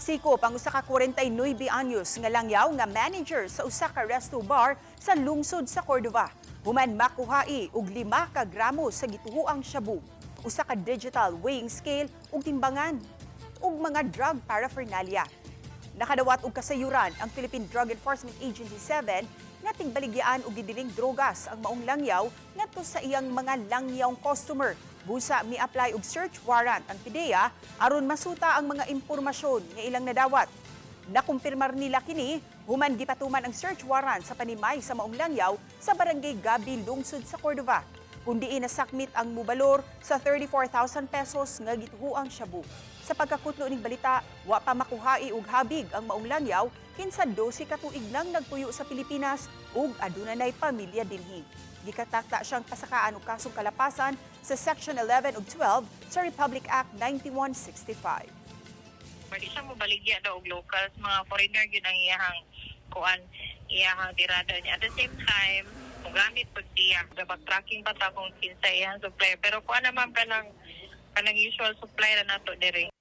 Sikop ang usa ka 49 anyos nga langyaw nga manager sa usa ka resto bar sa lungsod sa Cordova. Human makuhai og 5 ka gramo sa gituhuang shabu, usa ka digital weighing scale ug timbangan ug mga drug paraphernalia. Nakadawat og kasayuran ang Philippine Drug Enforcement Agency 7 nga tigbaligyaan og gidiling drogas ang maong langyaw ngadto sa iyang mga langyawng customer. Busa mi-apply og search warrant ang PDEA aron masuta ang mga impormasyon nga ilang nadawat. Nakumpirmar nila kini human gipatuman ang search warrant sa panimay sa maong langyaw sa Barangay Gabi, lungsod sa Cordova, kung diin nasakmit ang mubalor sa 34,000 pesos nga gituhuang shabu. Sa pagkakutlo ning balita, wa pa makuhai og habig ang maong langyaw kinsa 12 ka tuig nang nagpuyo sa Pilipinas ug aduna nay pamilya dinhi. Gikatakda siyang pasakaan og kasong kalapasan sa Section 11 ug 12 sa Republic Act 9165. Pwede siya mo baligya daw og locals, mga foreigner gyud ang iyahang kuan, iyahang tirada niya. At the same time, kung gamit pud siya, dapat tracking pa ta kung kinsa iyang supplier. Pero kuan naman, kanang usual supply ra nato diri.